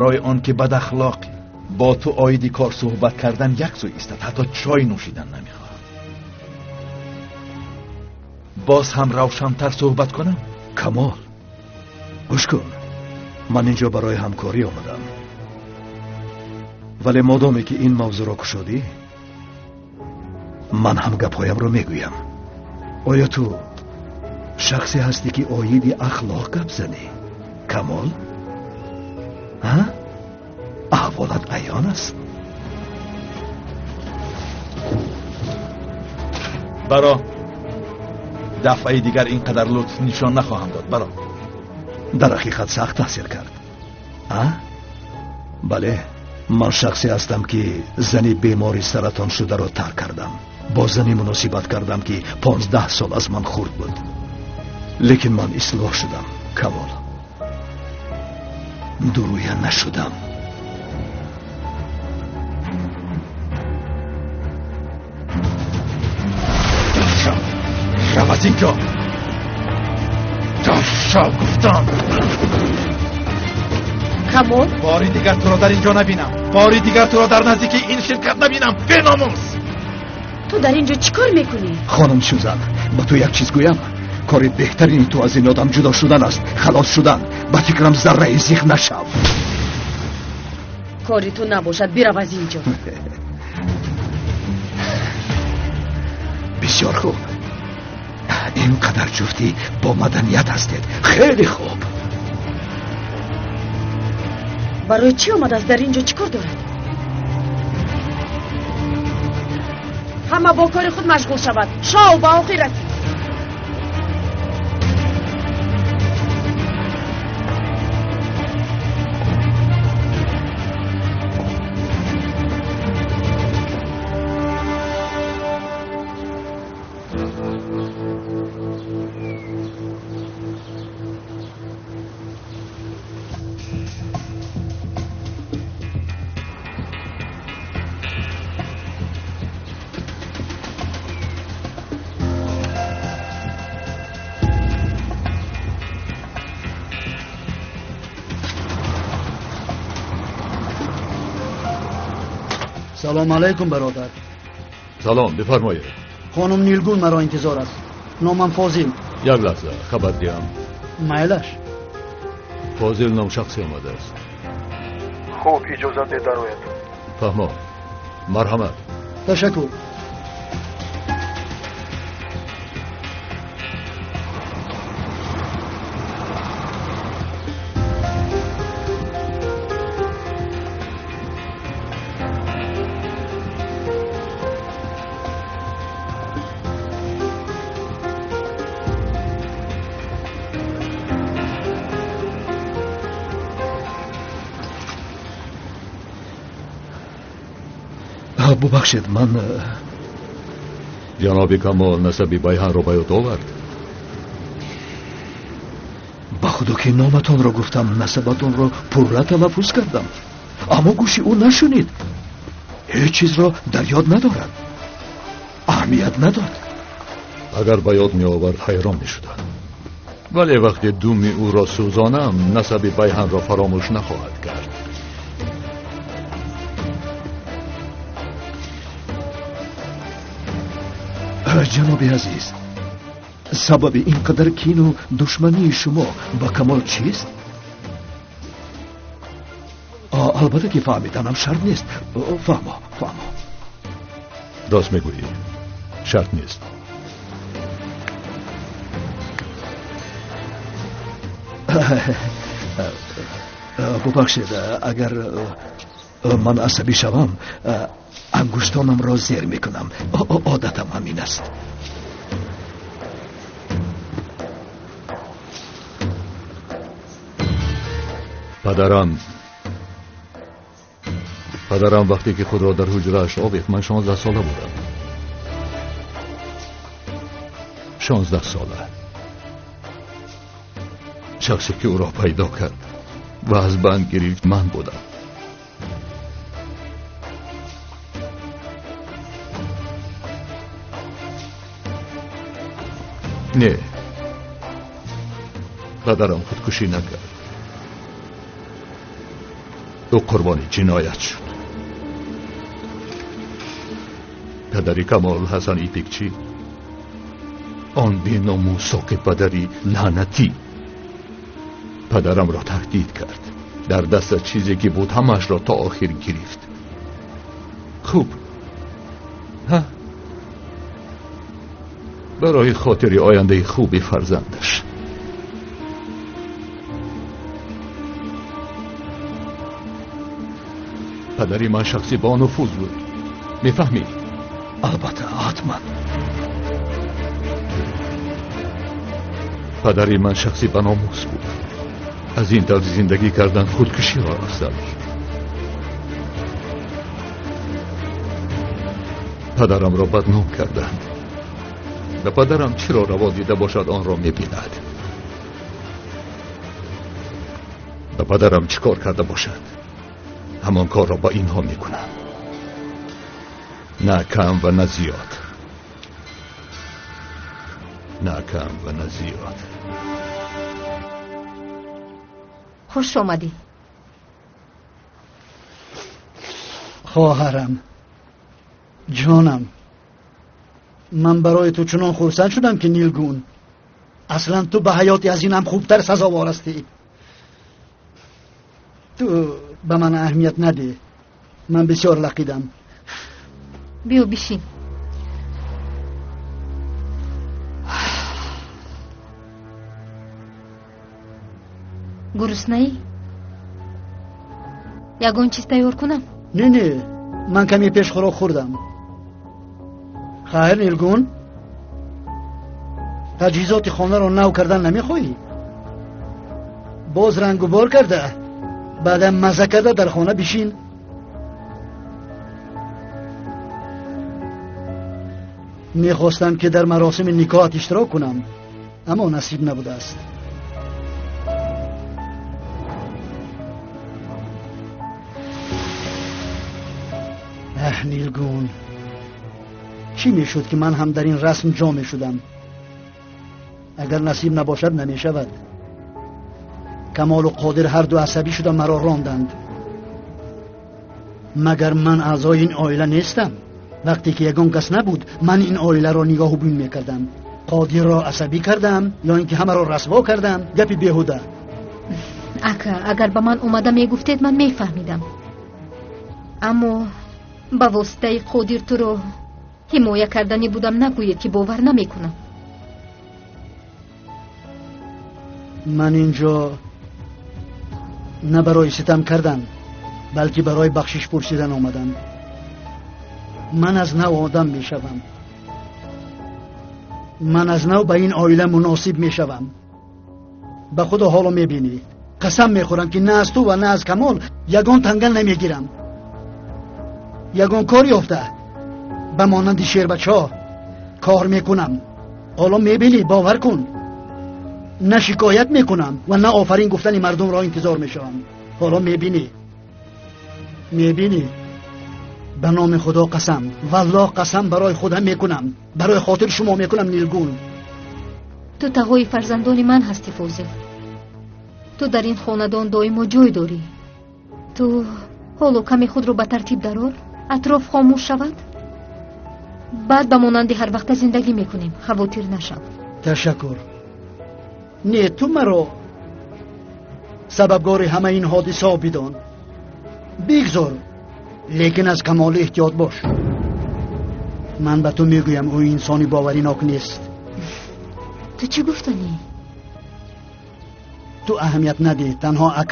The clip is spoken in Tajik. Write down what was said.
Барои он ки бадахлоқӣ, бо ту оиди кор суҳбат кардан як сӯ истад, ҳатто чой нӯшидан намехоҳам. Боз ҳам равшантар суҳбат кунам? Камол, гӯш кун, ман инҷо барои ҳамкорӣ омадам. Вале модоме ки ин мавзӯъро кушодӣ, ман ҳам гапҳоямро мегӯям. Оё ту шахсе ҳастӣ ки оиди ахлоқ гап занӣ? Камол? Ҳа? Аҳволат аён аст. Баро, дафъаи дигар ин қадар лутф нишон нахоҳам дод. Баро. Дар ҳақиқат сахт таъсир кард. А? Бале, ман шахсе ҳастам ки зани бемори саратон шударо тарк кардам. Бо зане муносибат кардам ки 15 сол аз ман хурд буд. Лекин ман ислоҳ шудам, Камол. Дурӯя нашудам. Рав аз инҷо! Шав гуфтам! Камол? Бори дигар туро дар инҷо набинам. Бори дигар туро дар наздикии ин ширкат набинам. Беномус! Ту дар инҷо чӣ кор мекунӣ? Хонум Сюзан, ба ту як чиз гӯям. Кори беҳтарини ту аз ин одам ҷудо шудан аст, халос шудан. Ба фикрам зарраи зиқ нашав. Кори ту набошад, бирав аз инҷо. Бисёр хуб. Ин қадар ҷуфтӣ бо маданият ҳастед. Хеле хуб. Барои чӣ омадааст? Дар инҷо чӣ кор дорад? Ҳама бо кори худ машғул шавад. Шоу ба охир расид. Салом алейкум, бародар. Салом, бифармоед. Хонум Нилгун маро интизор аст. Номам Фозил. Як лаҳза, хабар диҳам. Майлаш. Фозил ном шахсе омадааст. Хуб, иҷозат дарояд. Фаҳмо. Марҳамат. Ташаккур. Бубахшед, ман ҷаноби Камол насаби Байҳанро ба ёд овард. Ба худо ки номатонро гуфтам, насабатонро пурра талаффуз кардам, аммо гӯши ӯ нашунид. Ҳеҷ чизро дар ёд надорад, аҳамият надод. Агар ба ёд меовард, ҳайрон мешудам. Вале вақте думи ӯро сӯзонам, насаби Байҳанро фаромӯш нахоҳад кард. Ҷаноби азиз, сабаби ин қадар кину душмании шумо ба Камол чист? Албатта ки фаҳмиданам шарт нест. Фаҳмо, фаҳмо. Рост мегӯӣ, шарт нест. Бубахшед, агар ман асабӣ шавам, ангуштонамро зер мекунам. Одатам ҳамин аст. Падарам вақте ки худро дар ҳуҷрааш овехт, ман 16 сола будам. 16 сола. Шахсе ки ӯро пайдо кард ва аз банд гирифт, ман будам. Не, падарам худкушӣ накард. Ӯ қурбони ҷиноят шуд. Падари Камол Ҳасан Ипикчӣ, он беномусоқи падари лаънатӣ, падарамро таҳдид кард. Дар дасташ чизе ки буд ҳамаашро то охир гирифт. Хуб, ҳа? Барои хотири ояндаи хуби фарзандаш. Падари ман шахси бонуфуз буд. Мефаҳмӣ? Албатта, ҳатман. Падари ман шахси баномус буд. Аз ин тавр зиндагӣ кардан худкуширо афзал дид. Падарамро бадном карданд. Ба падарам чиро раво дида бошад, онро мебинад. Ба падарам чӣ кор карда бошад, ҳамон корро ба инҳо мекунам. На кам ва на зиёд. На кам ва на зиёд. Хуш омадӣ. Хоҳарам, ҷонам, ман барои ту чунон хурсанд шудам ки Нилгун, аслан ту ба ҳаёти аз инам хубтар сазовор ҳастӣ. Ту ба ман аҳамият надеҳ, ман бисёр лақидам. Биё бишин. Гуруснаӣ? Ягон чиз тайёр кунам? Не, не, ман каме пеш хӯрок хӯрдам. Хайр, Нилгун, таҷҳизоти хонаро нав кардан намехоҳӣ? Боз рангу бор карда, баъдам мазза карда дар хона бишин. Мехостам ки дар маросими никоҳат иштирок кунам, аммо насиб набудааст. Аҳ, Нилгун, чӣ мешуд ки ман ҳам дар ин расм ҷо мешудам? Агар насиб набошад, намешавад. Камолу Қодир ҳарду асабӣ шуда маро ронданд. Магар ман аъзои ин оила нестам? Вақте ки ягон кас набуд, ман ин оиларо нигоҳу бин мекардам. Қодирро асабӣ кардам ё ин ки ҳамаро расво кардам? Гапи беҳуда. Ака, агар ба ман омада мегуфтед, ман мефаҳмидам. Аммо ба воситаи Қодир туро ҳимоя карданӣ будам, нагӯед ки бовар намекунам. Ман инҷо на барои ситам кардан, балки барои бахшиш пурсидан омадам. Ман аз нав одам мешавам. Ман аз нав ба ин оила муносиб мешавам. Ба худо ҳоло мебинӣ. Қасам мехӯрам ки на аз ту ва на аз Камол ягон танга намегирам. Ягон кор ёфта ба монанди шербачаҳо кор мекунам. Ҳоло мебинӣ, бовар кун. На шикоят мекунам ва на офарин гуфтани мардумро интизор мешавам. Ҳоло мебинӣ, мебинӣ. Ба номи худо қасам, валлоҳ қасам барои худам мекунам, барои хотири шумо мекунам, Нилгун. Ту тағои фарзандони ман ҳастӣ, Фозил. Ту дар ин хонадон доимо ҷой дорӣ. Ту ҳоло каме худро ба тартиб дарор, атроф хомӯш шавад, баъд ба монанди ҳар вақта зиндагӣ мекунем. Хавотир нашав. Ташаккур. Не, ту маро сабабгори ҳамаи ин ҳодисаҳо бидон. Бигзор, лекин аз Камол эҳтиёт бош. Ман ба ту мегӯям, ӯ инсони боваринок нест. Ту чӣ гуфтанӣ? Ту аҳамият надеҳ, танҳо ака